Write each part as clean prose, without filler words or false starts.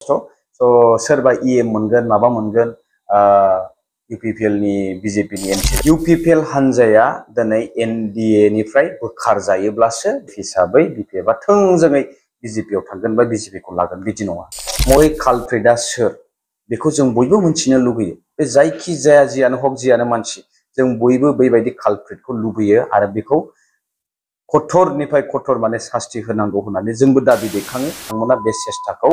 So सोरबा EM मोनगोन माबा मोनगोन UPPL नि BJP नि MCL UPPL हानजाया दिनै NDA निफ्राय बोखार जायोब्लासो हिसाबै BPF आ थोंजोङै BJP आव थांगोन बा BJP खौ लागोन बिदि नङा मय कालप्रिटआ सोर बेखौ जों बयबो मिथिनो लुगैयो बे जायखि जाया जियानो हक जियानो मानसि जों बयबो बेबायदि कालप्रिटखौ लुबैयो आरो बेखौ कठोरनिफ्राय कठोर माने शास्ति होनांगौ होननानै जोंबो दाबि दैखाङो बिथांमोना बे सेस्टाखौ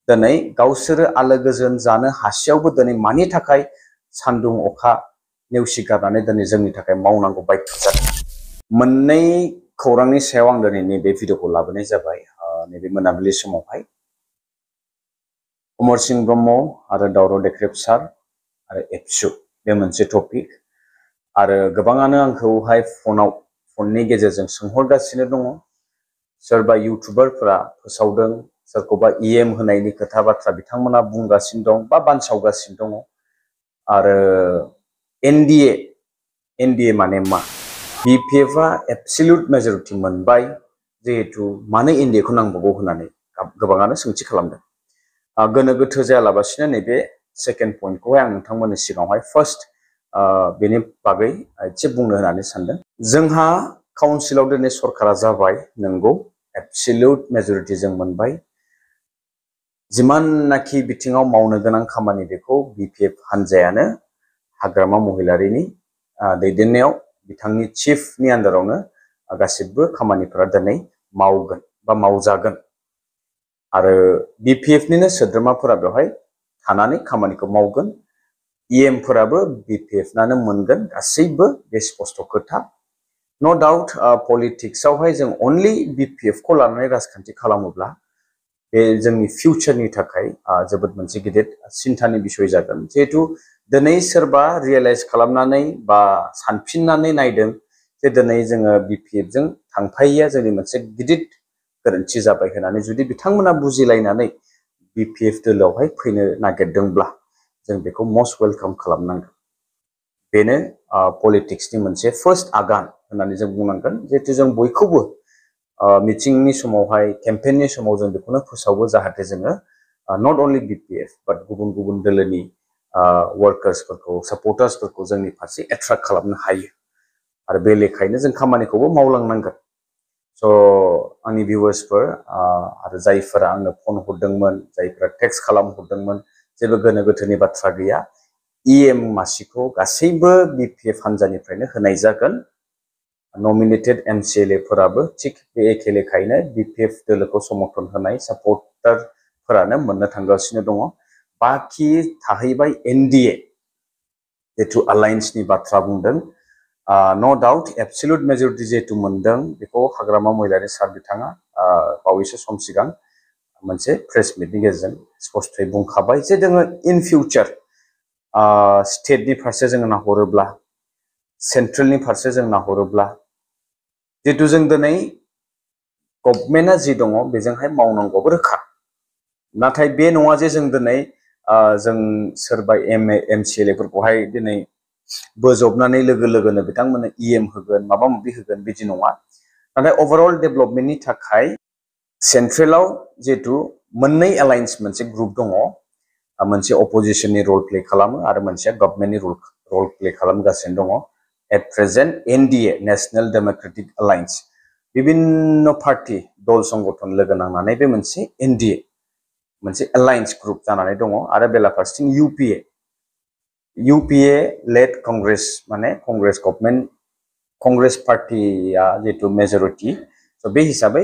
दिनै गावसोरो आलो गोजोन जानो हासेयावबो दिनै मानि थाखाय सान्दुं अखा नेवसिगारनानै दिनै जोंनि थाखाय मावनांगौ बाध्य जादों मोननै खौरांनि सायाव आं दिनै नैबे भिडिअखौ लाबोनाय जाबाय नैबे मोनाबिलि समावहाय अमर सिंह ब्रह्म आरो दावराव देख्रेब सार आरो एबसु बे मोनसे टपिक आरो गोबाङानो आंखौहाय फननि गेजेरजों सोंहरगासिनो दङ सोरबा इउटिउबारफोरा फोसावदों सोरखौबा EM होनायनि खोथा बाथ्रा बिथांमोना बुंगासिनो दं बा बानसावगासिनो दङ आरो NDA माने मा BPF आ एब्सोल्युट मेजरिटि मोनबाय जिहेतु मानो NDA खौ नांबावगौ होननानै गोबाङानो सोंथि खालामदों गोनो गोथो जायालाबासिनो नैबे सेकेन्ड पइन्टखौहाय आं नोंथांमोननि सिगाङावहाय फार्स्ट बेनि बागै एसे बुंनो होननानै सानदों जोंहा काउन्सिलाव दिनै सरकारा जाबाय नंगौ एब्सोल्युट मेजरिटि जों मोनबाय जिमाननाखि बिथिङाव मावनो गोनां खामानि बेखौ BPF हानजायानो हाग्रामा महिलारिनि दैदेननायाव बिथांनि चिफनि आन्दारावनो गासिबो खामानिफोरा दिनै मावगोन बा मावजागोन आरो BPF निनो सोद्रोमाफोरा बेवहाय थानानै खामानिखौ मावगोन EM फोराबो BPF नानो मोनगोन गासैबो बे स्पष्ट खोथा नो डाउट पलिटिक्सआवहाय जों अनलि BPF खौ लानानै राजखान्थि खालामोब्ला बे जोंनि फिउचारनि थाखाय जोबोद मोनसे गिदिर सिन्थानि बिषय जागोन जिहेतु दिनै सोरबा रियेलाइज खालामनानै बा सानफिननानै नायदों जे दिनै जोङो BPF जों थांफायैया जोंनि मोनसे गिदिर गोरोन्थि जाबाय होननानै जुदि बिथांमोना बुजिलायनानै BPF दोलोआवहाय फैनो नागिरदोंब्ला जों बेखौ मस्ट वेलकाम खालामनांगोन बेनो पलिटिक्सनि मोनसे फार्स्ट आगान होननानै जों बुंनांगोन जिहेतु जों बयखौबो मिटिंनि समावहाय केम्पेइननि समाव जों बेखौनो फोसावो जाहाथे जोङो नट अनलि BPF बाट गुबुन गुबुन दोलोनि वर्कार्सफोरखौ सापर्टार्सफोरखौ जोंनि फारसे एट्राक्ट खालामनो हायो आरो बे लेखायैनो जों खामानिखौबो मावलांनांगोन स' आंनि भिउवार्सफोर आरो जायफोरा आंनो फन हरदोंमोन जायफोरा टेक्स्ट खालामहरदोंमोन जेबो गोनो गोथोनि बाथ्रा गैया EM मासिखौ गासैबो BPF हानजानिफ्रायनो होनाय जागोन नमिनेटेड MCLA फोराबो थिग बे एखे लेखायैनो BPF दोलोखौ समर्थन होनाय सापर्टारफोरानो मोननो थांगासिनो दङ बाखि थाहैबाय NDA जिहेतु अलायन्सनि बाथ्रा बुंदों नो डाउट एब्सोल्युट मेजरिटि जिहेतु मोनदों बेखौ हाग्रामा महिलारि सार बिथाङा बावैसो सम सिगां मोनसे प्रेस मिटनि गेजेरजों स्पष्टयै बुंखाबाय जे जोङो इन फिउचार स्टेटनि फारसे जोङो नाहरोब्ला सेन्ट्रेलनि फारसे जों नाहरोब्ला जिहेतु जों दिनै गभर्नमेन्टआ जि दङ बेजोंहाय मावनांगौबो रोखा नाथाय बे नङा जे जों दिनै जों सोरबा MCLA फोरखौहाय दिनै बोजबनानै लोगो लोगोनो बिथांमोननो EM होगोन माबा माबि होगोन बिदि नङा नाथाय ओभारअल डेभेलपमेन्टनि थाखाय सेन्ट्रेलाव जिहेतु मोननै एलायन्स मोनसे ग्रुप दङ मोनसे अपोजिशननि रल प्ले खालामो आरो मोनसेया गभर्नमेन्टनि रल प्ले खालामगासिनो दङ at present NDA national democratic alliance विभिन्न पार्टी दल संगठन लोगो नांनानै बे मोनसे NDA मोनसे एलायन्स ग्रुप जानानै दङ आरो बेलाफारसेथिं UPA लेड कंग्रेस माने कंग्रेस गभर्नमेन्ट कंग्रेस पार्टीया जिहेतु मेजरिटि स' बे हिसाबै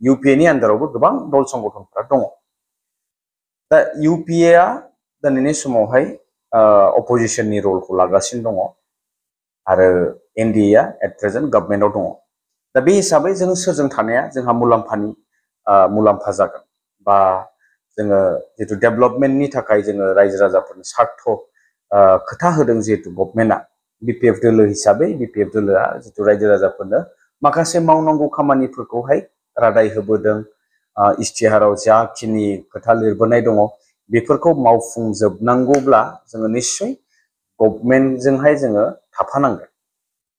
UPA नि आन्दारावबो गोबां दल संगठनफोरा दङ दा UPA आ दिनैनि समावहाय अपोजिशननि रलखौ लागासिनो दङ आरो NDA आ एट प्रेजेन्ट गभर्नमेन्टआव दङ दा बे हिसाबै जों सोरजों थानाया जोंहा मुलाम्फा जागोन बा जोङो जितु डेभेलपमेन्टनि थाखाय जोङो रायजो राजाफोरनि स्वार्थ खोथा होदों जिहेतु गभर्नमेन्टआ BPF दोलो हिसाबै BPF दोलोआ जितु रायजो राजाफोरनो माखासे मावनांगौ खामानिफोरखौहाय रादाय होबोदों इस्तिहाराव जाखिनि खोथा लिरबोनाय दङ बेफोरखौ मावफुंजोबनांगौब्ला जोङो निश्चय गभर्नमेन्टजोंहाय जोङो थाफानांगोन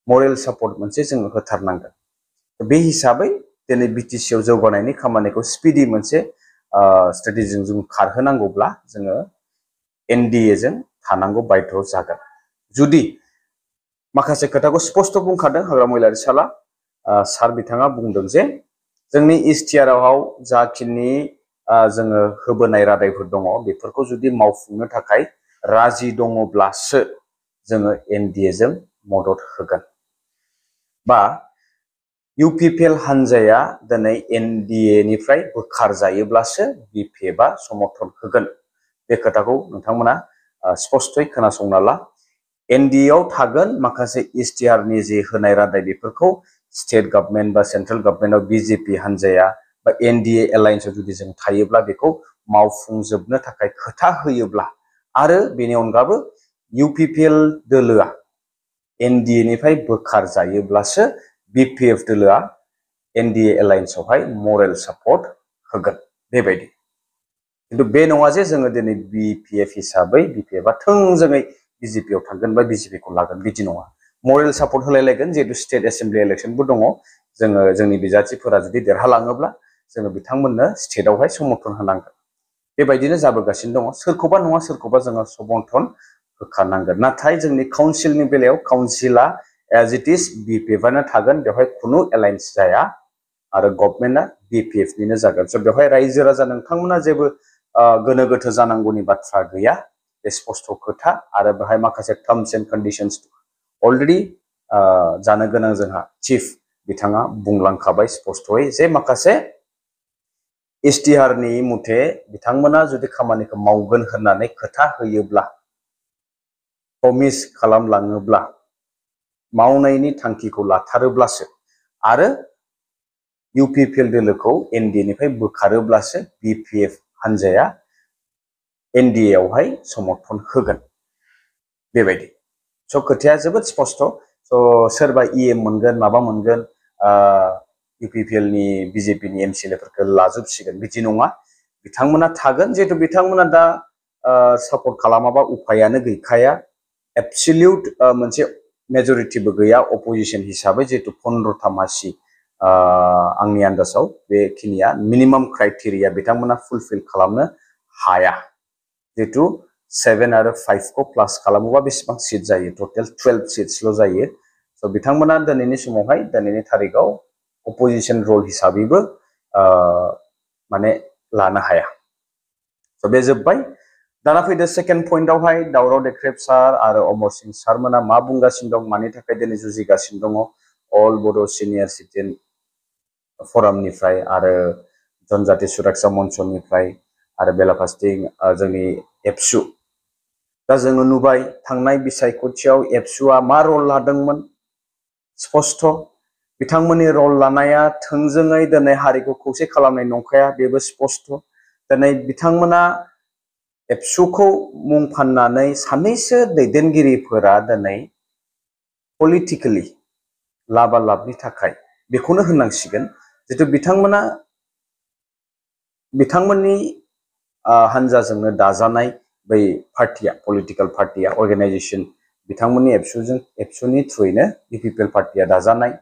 मरेल सापर्ट मोनसे जोङो होथारनांगोन बे हिसाबै दिनै BTC आव जौगानायनि खामानिखौ स्पिडि मोनसे स्ट्रेटेजिजों जों खारहोनांगौब्ला जोङो एनडिए जों थानांगौ बाध्य जागोन। जुदि माखासे खोथाखौ स्पष्ट बुंखादों हाग्रामा महिलारी साला सार बिथाङा बुंदों जे जोंनि इस्टिआरआव जाखिनि जोङो होबोनाय रादायफोर दङ बेफोरखौ जुदि मावफुंनो थाखाय राजि दङब्लासो जोङो एनडिए जों मदद होगोन बा इउपिपिएल हानजाया दिनै एनडिए निफ्राय बोखार जायोब्लासो बिपिएफआ समर्थन होगोन बे खोथाखौ नोंथांमोना स्पष्टयै खोनासंना ला। एनडिए आव थागोन माखासे इस्टिआरनि जे होनाय रादाय बेफोरखौ स्टेट गभर्नमेंट बा सेंट्रल गभर्नमेंटआव बीजेपी हानजाया बा एनडिए एलायन्सआव जुदि जों थायोब्ला बेखौ मावफुंजोबनो थाखाय खोथा होयोब्ला आरो बेनि अनगाबो इउपिपिएल दोलोआ एनडिए निफ्राय बोखार जायोब्लासो बिपिएफ दोलोआ एनडिए एलायन्सआवहाय मरेल सापर्ट होगोन बेबायदि। किन्तु बे नङा जे जोङो दिनै बिपिएफ हिसाबै बिपिएफआ थोंजोङै बिजेपिआव थांगोन बा बिजेपिखौ लागोन बिदि नङा। मरेल सापर्ट होलायलायगोन जिहेतु स्टेट एसेम्बलि इलेक्शनबो दङ। जोङो जोंनि बिजाथिफोरा जुदि देरहालाङोब्ला जोङो बिथांमोननो स्टेटआवहाय समर्थन होनांगोन। बेबायदिनो जाबोगासिनो दङ। सोरखौबा नङा सोरखौबा जोङो समर्थन होखानांगोन। नाथाय जोंनि काउन्सिलनि बेलायाव काउन्सिला एज इट इज बिपिएफआनो थागोन, बेवहाय खुनु एलायन्स जाया आरो गभर्नमेन्टआ बिपिएफनिनो जागोन। स' बेवहाय रायजो राजा नोंथांमोना जेबो गोनो गोथो जानांगौनि बाथ्रा गैया, बे स्पष्ट खोथा। आरो बेवहाय माखासे टार्म्स एन्ड कन्डिशन्स अलरेडि जानो गोनां जोंहा चिफ बिथाङा बुंलांखाबाय स्पष्टयै जे माखासे इस्टिहारनि मथे बिथांमोना जुदि खामानिखौ मावगोन होननानै खोथा होयोब्ला प्रमिस खालामलाङोब्ला मावनायनि थांखिखौ लाथारोब्लासो आरो इउपिपिएल दोलोखौ एनडिए निफ्राय बोखारोब्लासो बिपिएफ हानजाया एनडिए आवहाय समर्थन होगोन बेबायदि। स' खोथाया जोबोद स्पष्ट। स' सोरबा इएम मोनगोन माबा मोनगोन इउपिपिएल नि बिजेपिनि एमसिएलएफोरखौ लाजोबसिगोन बिदि नङा। बिथांमोना थागोन, जिहेतु बिथांमोना दा सापर्ट खालामाबा उफायानो गैखाया। एबसलिउट मोनसे मेजरिटिबो गैया अपोजिशन हिसाबै, जिहेतु 15था मासि आंनि आन्दाजाव बेखिनिया मिनिमाम क्राइटेरिया बिथांमोना फुलफिल खालामनो हाया। जिहेतु 7 आरो 5 को प्लास खालामोबा बेसेबां सिट जायो? टटेल 12 सिट्सल' जायो। स' बिथांमोना दिनैनि समावहाय दिनैनि थारिखआव अपोजिशन रल हिसाबैबो माने लानो हाया। स' बे जोब्बाय। दाना फैदो सेकेन्ड पइन्टआवहाय दावराव देख्रेब सार आरो अमर सिंह सारमोना मा बुंगासिनो दं, मानि थाखाय दिनै जुजिगासिनो दङ अल बड' सिनियर सिटिजेन फरामनिफ्राय आरो जनजाति सुरक्षा मन्चनिफ्राय आरो बेलाफारसेथिं जोंनि एबसु। दा जोङो नुबाय थांनाय बिसायख'थियाव एबसुआ मा रल लादोंमोन स्पष्ट। बिथांमोननि रल लानाया थोंजोङै दिनै हारिखौ खौसे खालामनाय नंखाया, बेबो स्पष्ट। दिनै बिथांमोना एबसुखौ मुं फाननानै सानैसो दैदेनगिरिफोरा दिनै पलिटिकेलि लाबा लाबनि थाखाय बेखौनो होननांसिगोन, जितु बिथांमोननि हानजाजोंनो दाजानाय बै पार्टिया, पलिटिकल पार्टिया, अर्गेनाइजेसन बिथांमोननि एबसुनि थ्रुयैनो इउपिपिएल पार्टिया दाजानाय।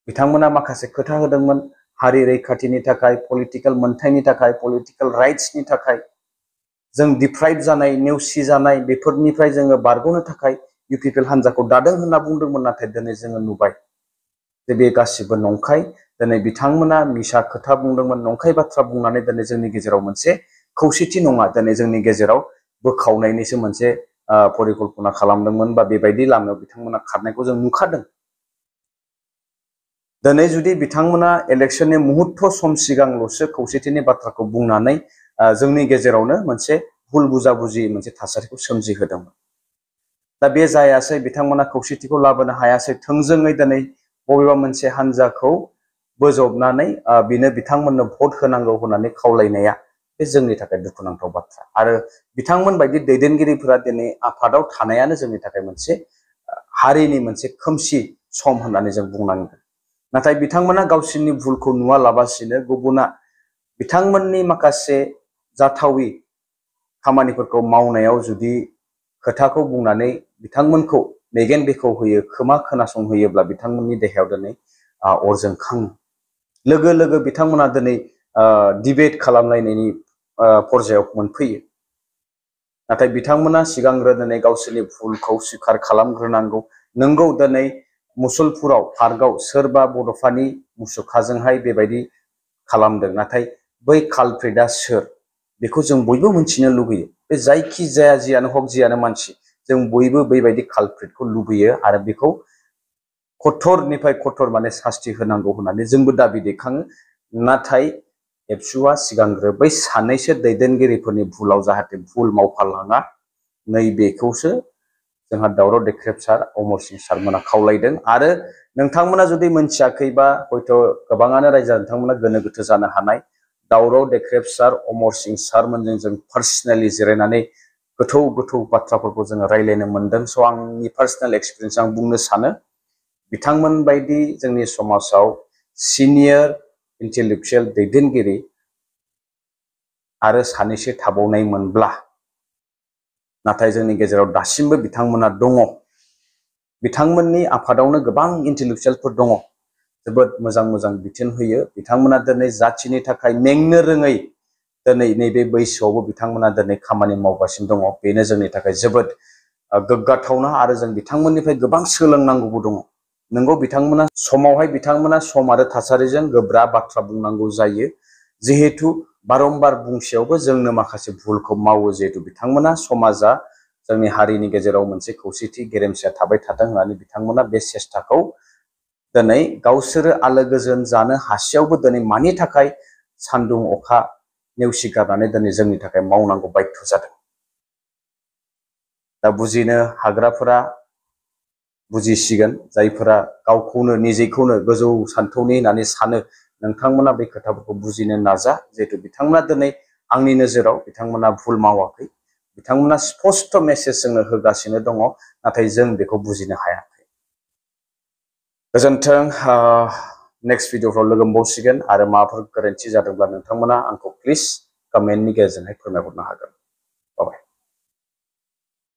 बिथांमोना माखासे खोथा होदोंमोन हारि रैखाथिनि थाखाय, पलिटिकल मोनथायनि थाखाय, पलिटिकल राइट्सनि थाखाय, जों डिप्राइभ जानाय नेवसि जानाय बेफोरनिफ्राय जोङो बारग'नो थाखाय इउपिपिएल हानजाखौ दादों होनना बुंदोंमोन। नाथाय दिनै जोङो नुबाय जे बे गासिबो नंखाय। दिनै बिथांमोना मिसा खोथा बुंदोंमोन, नंखाय बाथ्रा बुंनानै दिनै जोंनि गेजेराव मोनसे खौसेथि नङा, दिनै जोंनि गेजेराव बोखावनायनिसो मोनसे परिकल्पना खालामदोंमोन बा बेबायदि लामायाव बिथांमोना खारनायखौ जों नुखादों। दिनै जुदि बिथांमोना इलेक्शननि मुहुर्त सम सिगांल'सो खौसेथिनि बाथ्राखौ बुंनानै जोंनि गेजेरावनो मोनसे भुल बुजाबुजि मोनसे थासारिखौ सोमजिहोदोंमोन। दा बे जायासै, बिथांमोना खौसेथिखौ लाबोनो हायासै। थोंजोङै दिनै बबेबा मोनसे हानजाखौ बोजबनानै बिनो बिथांमोननो भट होनांगौ होननानै खावलायनाया बे जोंनि थाखाय दुखुनांथाव बाथ्रा। आरो बिथांमोन बायदि दैदेनगिरिफोरा दिनै आफादाव थानायानो जोंनि थाखाय मोनसे हारिनि मोनसे खोमसि सम होननानै जों बुंनांगोन। नाथाय बिथांमोना गावसोरनि भुलखौ नुवालाबासिनो गुबुना बिथांमोननि माखासे जाथावि खामानिफोरखौ मावनायाव जुदि खोथाखौ बुंनानै बिथांमोनखौ मेगन बेखेवहोयो, खोमा खोनासंहोयोब्ला बिथांमोननि देहायाव दिनै अर जोंखाङो। लोगो लोगो बिथांमोना दिनै डिबेट खालामलायनायनि पर्यायाव मोनफैयो। नाथाय बिथांमोना सिगांग्रो दिनै गावसोरनि भुलखौ स्वीकार खालामग्रोनांगौ। नंगौ, दिनै मुसलपुराव पार्कआव सोरबा बड'फानि मुसुखाजोंहाय बेबायदि खालामदों, नाथाय बै कालप्रिटआ सोर बेखौ जों बयबो मिथिनो लुगैयो। बे जायखि जाया जियानो हक जियानो मानसि, जों बयबो बेबायदि कालप्रिटखौ लुबैयो आरो बेखौ कठोरनिफ्राय कठोर माने शास्ति होनांगौ होननानै जोंबो दाबि दैखाङो। नाथाय एबसुआ सिगांग्रो बै सानैसो दैदेनगिरिफोरनि भुलाव जाहाथे भुल मावफालाङा, नैबेखौसो जोंहा दावराव देख्रेब सार अमर सिंह सारमोना खावलायदों। आरो नोंथांमोना जुदि मोनथियाखैबा हयथ' गोबाङानो रायजो नोंथांमोना गोनो गोथो जानो हानाय, दावराव देख्रेब सार अमर सिंह सारमोनजों जों पार्सनेलि जिरायनानै गोथौ गोथौ बाथ्राफोरखौ जोङो रायज्लायनो मोनदों। स' आंनि पार्सनेल एक्सपिरियेन्स आं बुंनो सानो, बिथांमोन बायदि जोंनि समाजाव सिनियर इन्टेलेक्चुयेल दैदेनगिरि आरो सानैसो थाबावनायमोनब्ला, नाथाय जोंनि गेजेराव दासिमबो बिथांमोना दङ। बिथांमोननि आफादावनो गोबां इन्टेलेक्चुयेलफोर दङ, जोबोद मोजां मोजां बिथोन होयो। बिथांमोना दिनै जाथिनि थाखाय मेंनो रोङै दिनै नैबे बैसोआवबो बिथांमोना दिनै खामानि मावगासिनो दङ। बेनो जोंनि थाखाय जोबोद गोग्गाथावना आरो जों बिथांमोननिफ्राय गोबां सोलोंनांगौबो दङ। नंगौ, बिथांमोना समावहाय बिथांमोना सम आरो थासारिजों गोब्राब बाथ्रा बुंनांगौ जायो। जिहेतु बारंबार बुंसेयावबो जोंनो माखासे भुलखौ मावो। जिहेतु बिथांमोना समाजा जोंनि हारिनि गेजेराव मोनसे खौसेथि गेरेमसाया थाबाय थाथों होननानै बिथांमोना बे सेस्टाखौ दिनै गावसोरो आलो गोजोन जानो हासेयावबो दिनै मानि थाखाय सान्दुं अखा नेवसिगारनानै दिनै जोंनि थाखाय मावनांगौ बाध्य जादों। दा बुजिनो हाग्राफोरा बुजिसिगोन, जायफोरा गावखौनो निजेखौनो गोजौ सान्थौनि होननानै सानो, नोंथांमोना बे खोथाफोरखौ बुजिनो नाजा। जिहेतु बिथांमोना दिनै आंनि नोजोराव बिथांमोना भुल मावाखै, बिथांमोना स्पष्ट मेसेज जोंनो होगासिनो दङ, नाथाय जों बेखौ बुजिनो हायाखै। गोजोन्थों। नेक्स्ट भिडिअफ्राव लोगो मोनबावसिगोन आरो माबाफोर गोरोन्थि जादोंब्ला नोंथांमोना आंखौ प्लिज कमेन्टनि गेजेरजोंहाय फोरमायहरनो हागोन।